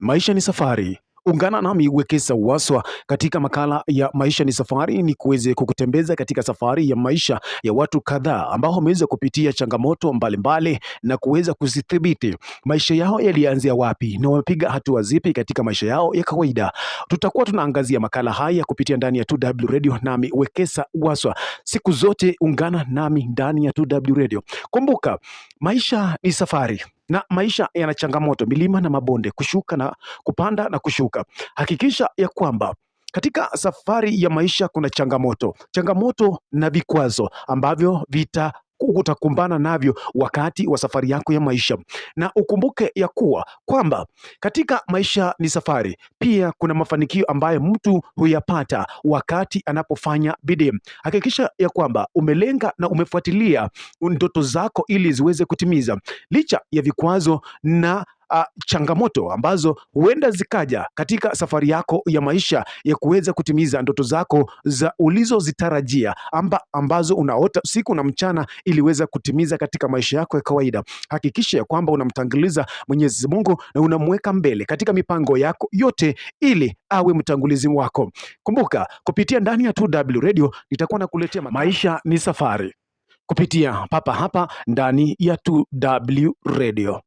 Maisha ni safari. Ungana nami Wekesa Waswa katika makala ya Maisha ni Safari, ni kuweze kukutembeza katika safari ya maisha ya watu kadhaa ambao wameweza kupitia changamoto mbalimbali na kuweza kuzidhibiti. Maisha yao yalianzia wapi na wamepiga hatua zipi katika maisha yao ya kawaida? Tutakuwa tunaangazia makala haya kupitia ndani ya 2W Radio, nami Wekesa Waswa. Siku zote ungana nami ndani ya 2W Radio. Kumbuka, maisha ni safari na maisha yana changamoto, milima na mabonde, kushuka na kupanda na kushuka. Hakikisha ya kwamba katika safari ya maisha kuna changamoto, changamoto na vikwazo ambavyo vita utakumbana navyo wakati wa safari yako ya maisha, na ukumbuke ya kuwa kwamba katika maisha ni safari, pia kuna mafanikio ambayo mtu huyapata wakati anapofanya bidii. Hakikisha ya kwamba umelenga na umefuatilia ndoto zako ili ziweze kutimiza licha ya vikwazo na changamoto ambazo huenda zikaja katika safari yako ya maisha ya kuweza kutimiza ndoto zako za ulizozitarajia ambazo unaota usiku na mchana ili uweze kutimiza katika maisha yako ya kawaida. Hakikisha ya kwamba unamtanguliza Mwenyezi Mungu na unamweka mbele katika mipango yako yote ili awe mtangulizi wako. Kumbuka, kupitia ndani ya 2W Radio nitakuwa nakuletea maisha ni safari kupitia papa hapa ndani ya 2W Radio.